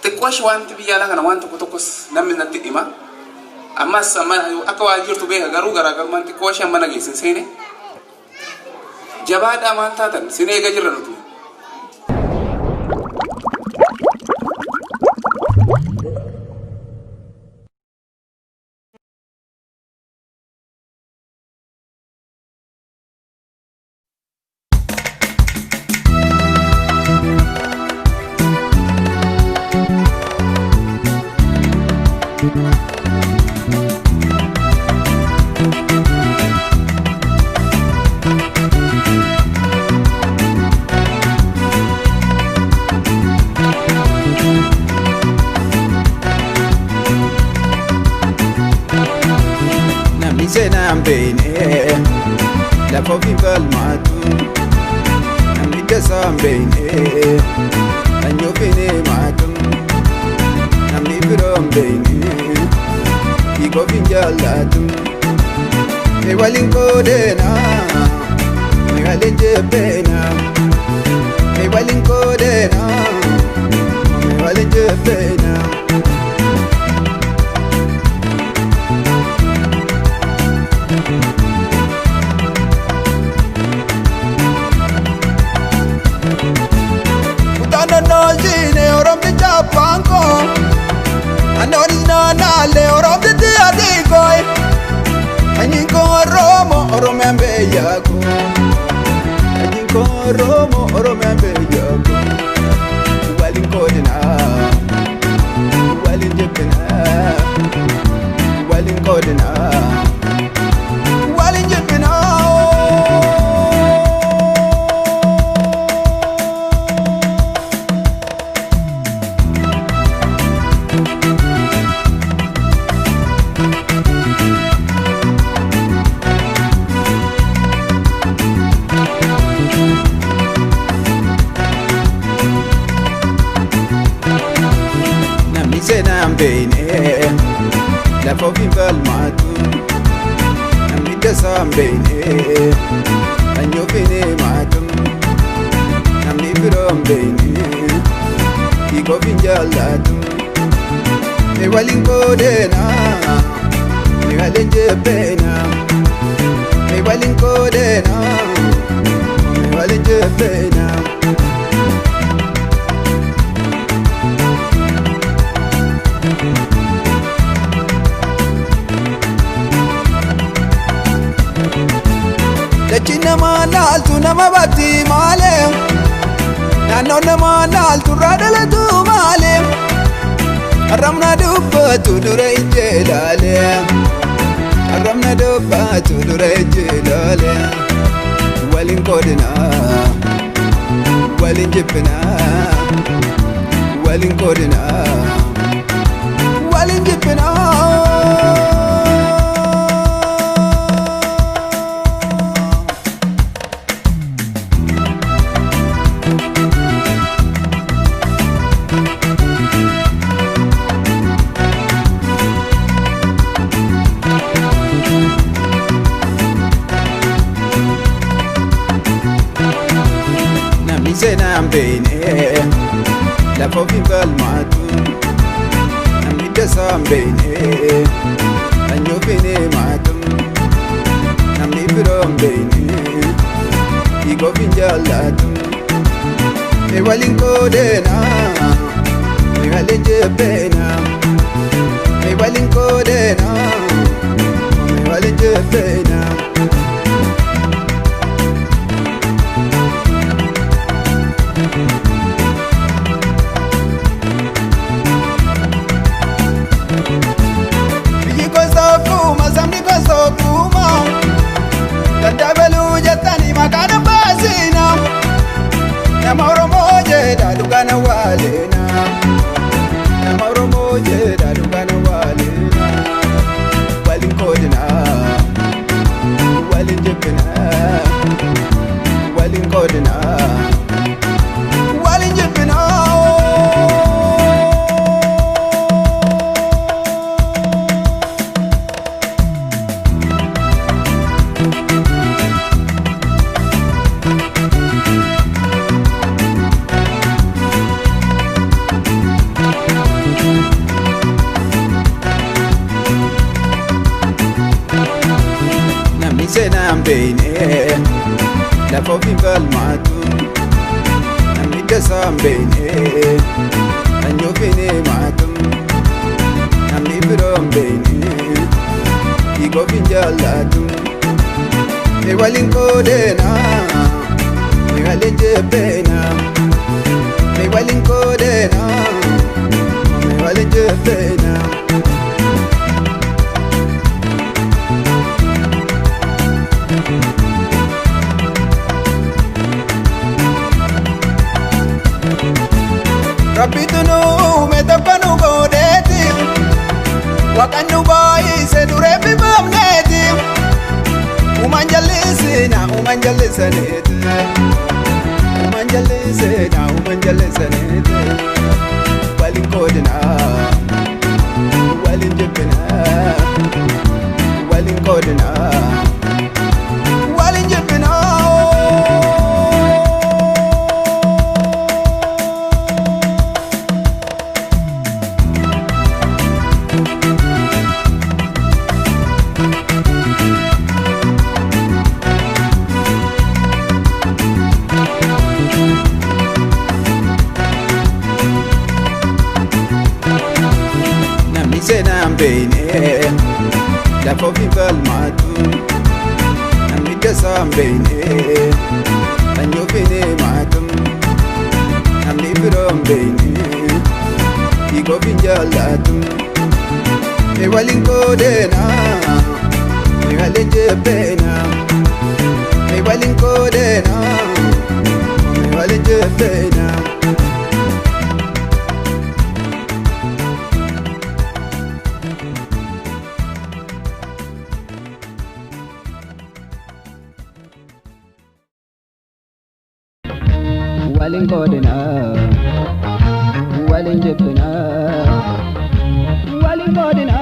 Xiqqoosh wanti biyya alaa kana waan tokko tokkos namni natti hima. Ammas amma akka waa jirtu beeka, garuu garaagarummaan xiqqoosh amma nageessin seene. Jabaadhaa, maal taatan, sin eega jirra nuti. Namni seenaan beekne lafa ofii falmaatu, namni dasaan beekne sanyii ofiin himaatu, namni biroon beekne dhiiga ofiin jaallatu. Mi waliin qoodeena, mi waliin jibbeena, mi waliin qoodeena, mi waliin jibbeena. Kutaanonnoolchiine Oromticha abbaan koo, Annoonis naannaalee Oromtitti ati koo, Sanyiin koo Oromoo, Oromiyaan biyya koo, Sanyiin koo Oromoo, Oromiyaan biyya koo. Waliin qoodinaa, waliin jibbinaa, waliin qoodinaa, waliin jibbinaa. Namni seenaan beekne lafa ofiin falmaatu, namni dasaan beekne sanyii ofiin himaatu, namni biroon beekne dhiiga ofiin jaallatu. Mi waliin qoodeena, mi waliin jibbeena, mi waliin qoodeena, mi waliin jibbeena. Dachi nama laaltu nama baatti maalee, naannoo nama laaltu irraa dhalatu maalee, arrabna dubbatu dura ijjee ilaalee, arrabna dubbatu dura ijjee ilaalee. Waliin qoodinaa, waliin jibbinaa, waliin qoodinaa, waliin jibbinaa. Namni seenaan beekne lafa ofiin falmaatu, namni dasaan beekne sanyii ofiin himaatu, namni biroon beekne dhiiga ofiin jaallatu. Mi waliin qoodeena, mi waliin jibbeena, mi waliin qoodeena, mi waliin jibbeena. Biyyi gosa okkuma, sabni gosa okkuma, daddabaluu jettanii maqaa dhabbaasina. Nama Oromoo jedha dhugaan waaleena. Nama Oromoo jedha dhugaan waaleena. Waliin qoodinaa, waliin jibbinaa, waliin qoodinaa, waliin jibbinaa. beekne lafa ofiin falmaatu. Namni dasaa hin beekne sanyii ofiin himaatu. Namni biroo hin beekne dhiiga ofiin jaallatu. Mi waliin qoodeena, mi waliin jibbeena. Mi waliin qoodeena, mi waliin jibbeena. Rabbitu nu uume tokko nu goodeeti. Waaqaan nu baay'ise duree bifamneeti. Uumaan jallisina, uumaan jallisaneeti. Uumaan jallisina, uumaan jallisaneeti. Waliin qoodina, waliin jibbina, waliin qoodina, waliin jibbina. Namni seenaa hin beekne lafa ofiin falmaatu. Namni dasaa hin beekne sanyii ofiin himaatu. Namni biroo hin beekne dhiiga ofiin jaallatu. Mi waliin qoodeena, mi waliin jibbeena. Mi waliin qoodeena, mi waliin jibbeena. Waliin qoodina, waliin jibbina, waliin qoodina.